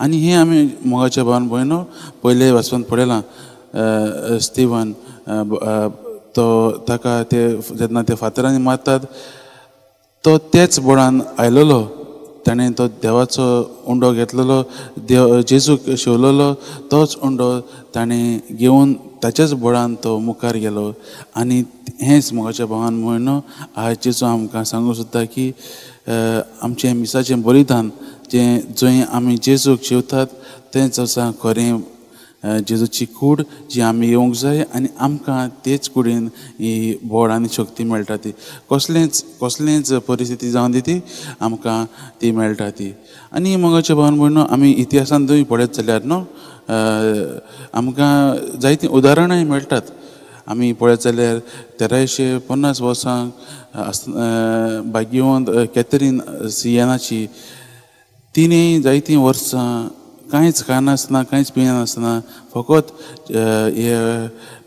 आनी हें आमी मोगाच्या भावान भयणो पयले वाचपान पळयलां. स्टिवन तो ताका ते जेन्ना ते फातरांनी मारतात तो तेच बळान आयलेलो, ताणें तो देवाचो उंडो घेतलेलो, देव जेजूक शिवलेलो तोच उंडो ताणें घेवन ताच्याच बळान तो मुखार गेलो. आनी हेंच मोगाच्या भावान भयणो आज जेजू आमकां सांगूंक सोदता की आमचें मिसाचें बलिदान जें जंय आमी जेजूक शिवतात तेंच आसा खरें जेजूची कूड जी आमी येवंक जाय आनी आमकां तेच कुडीन ही बळ आनी शक्ती मेळटा. ती कसलेंच कसलेंच परिस्थिती जावन दी ती आमकां ती मेळटा ती. आनी मोगाच्या भावान भयणो आमी इतिहासांतूय पळयत जाल्यार न्हू आमकां जायतीं उदाहरणांय मेळटात. आमी पळयत जाल्यार 1350 वर्सां भाग्यवंत कॅथरीन सियेनाची तिणें जायतीं वर्सां कांयच खानासतना कांयच पियेनासतना फकत हे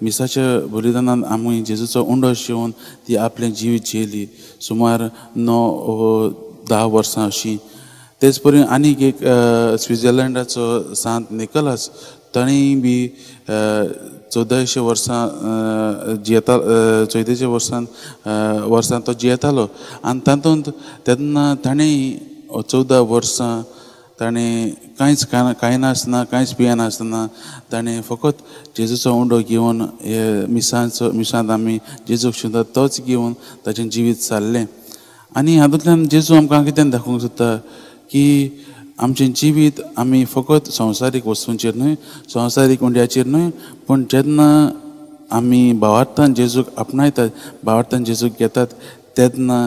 मिसाच्या बलिदानान आमी जेजूचो उंडो शिवून ती आपलें जिवीत जियेली सुमार 9-10 वर्सां अशीं. तेच परी आनीक एक स्विजरलँडाचो सांत निकोलास ताणें बी 1400 वर्सां जियेता, 1400 वर्सां तो जियेतालो आनी तातूंत तेन्ना ताणें 14 वर्सां ताणें कांयच खायनासतना कांयच पियेनासतना ताणें फकत जेजूचो उंडो घेवन हे मिसांचो मिसांत आमी जेजूक शिंवतात तोच घेवन ताचें जिवीत सारलें. आनी हातूंतल्यान जेजू आमकां कितें दाखोवंक सोदता की आमचें जिवीत आमी फकत संवसारीक वस्तूंचेर न्हय, संवसारीक उंड्याचेर न्हय, पूण जेन्ना आमी भावार्थान जेजूक आपणायतात, भावार्थान जेजूक घेतात तेन्ना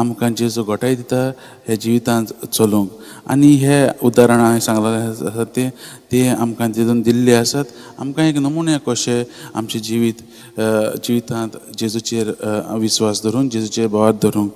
आमकां जेजू घटाय दिता हे जिवितांत चलूंक. आनी हे उदाहरणां हांवें सांगलेलें आसा ते आमकां जेजून दिल्ले आसात. आमकां एक नमुने कशें आमचें जिवीत जिवितांत जेजूचेर विस्वास धरून जेजूचेर भावार्थ धरूंक.